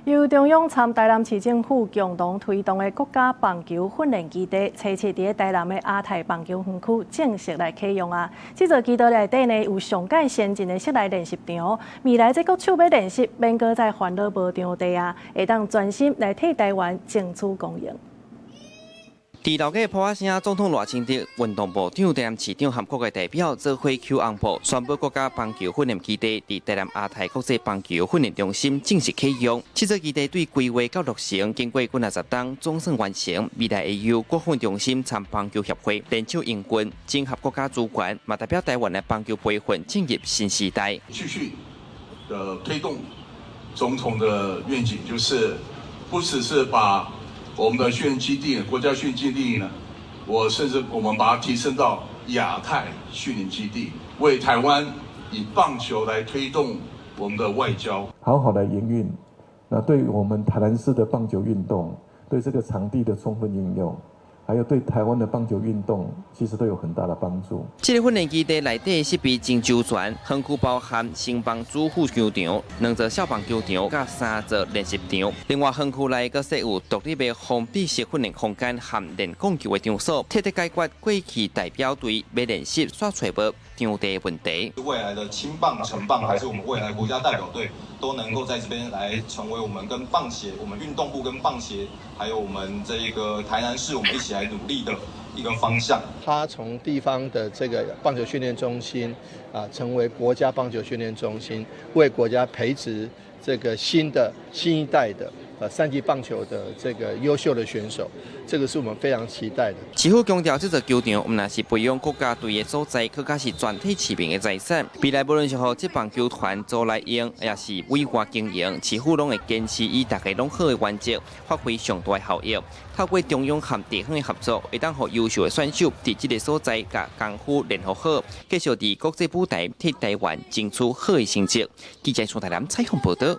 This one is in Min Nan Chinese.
由中央參台南市政府共同推動的國家棒球訓練基地，初七佇台南的亞太棒球園區正式來啟用啊！這座基地內底呢有上蓋先進的室內練習場，未來這國手欲練習，免閣再煩惱無場地啊，會當專心來替台灣爭取光榮。佇鬧熱破仔聲，總統賴清德、運動部長、台南市長和各界代表做伙搝紅布，宣布國家棒球訓練基地佇台南亞太國際棒球訓練中心正式啟用。這座基地對規劃到落成，經過幾若十冬，總算完成。未來會由國訓中心參棒球協會聯手營運，整合國家資源，嘛代表台灣的棒球培訓進入新時代。繼續的推動總統的願景，就是不只是把我們的訓練基地，國家訓練基地呢，我甚至我們把它提升到亞太訓練基地，為台灣以棒球來推動我們的外交，好好來營運。那對我們台南市的棒球運動，對這個場地的充分應用，還有對台灣的棒球運動，其實都有很大的幫助。這個訓練基地內底設備真周全，園區包含新棒主副球場、兩座小棒球場、佮三座練習場。另外，園區內閣設有獨立的封閉式訓練空間和練摃球的場所，徹底解決過去代表隊欲練習煞揣無場地問題。未來的青棒、成棒，還是我們未來國家代表隊，都能夠在這邊來成為我們跟棒協、我們運動部跟棒協，還有我們這一個台南市，我們一起來努力的一個方向。他從地方的這個棒球訓練中心啊，成為國家棒球訓練中心，為國家培植這個新的新一代的三級棒球的這個優秀的選手，這個是我們非常期待的。市府強調，這座球場毋但是培養國家隊的所在，閣較是全體市民的財產。未來無論是予職棒球團租來用，抑是委外經營，市府攏會堅持以大家攏好的原則，發揮上大效益。透過中央和地方的合作，會當予優秀的選手佇這个所在共功夫練予好，繼續佇國際舞台替台灣爭取好的成績。記者宋台南採訪報導。